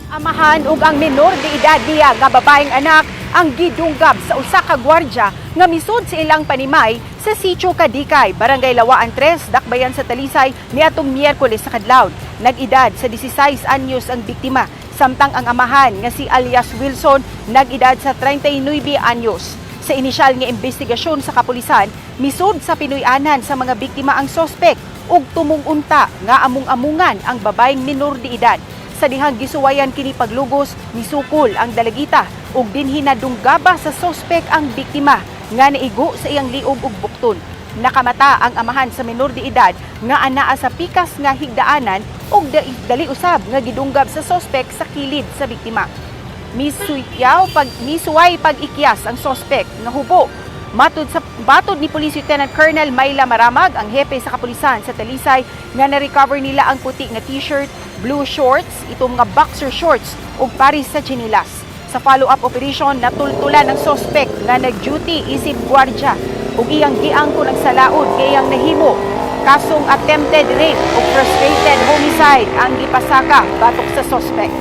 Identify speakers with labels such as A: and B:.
A: Amahan ug ang menor de edad niya nga babaeng anak ang gidunggab sa usa ka gwardya nga misud sa ilang panimay sa Sitio Kadikay, Barangay Lawaan 3, Dakbayan sa Talisay niadtong Miyerkules sa kadlawon. Nag-edad sa 16 anyos ang biktima, samtang ang amahan nga si alias Wilson nag-edad sa 39 anyos. Sa inisyal nga investigasyon sa kapulisan, misud sa Pinoy-anan sa mga biktima ang sospek ug tumong-unta nga among-amungan ang babaeng minor de edad. Sa dihang gisuwayan kini paglugos, misukol ang dalagita ug dinhi nadunggaba sa sospek ang biktima nga naigo sa iyang liog ug bukton. Nakamata ang amahan sa minor de edad nga anaa sa pikas nga higdaanan ug dali usab nga gidunggab sa sospek sa kilid sa biktima. Misuway pag-ikyas ang sospek nga hubo. Matod sa batod ni Police Lieutenant Colonel Mayla Maramag, ang hepe sa kapulisan sa Talisay, nga na-recover nila ang puti nga t-shirt, blue shorts, itong nga boxer shorts ug paris sa tsinilas. Sa follow-up operation, natultulan ang sospek nga nag-duty isip gwardya ug iyang giangkon ang salaud kay iyang nahimo. Kasong attempted rape ug frustrated homicide ang gipasaka batok sa sospek.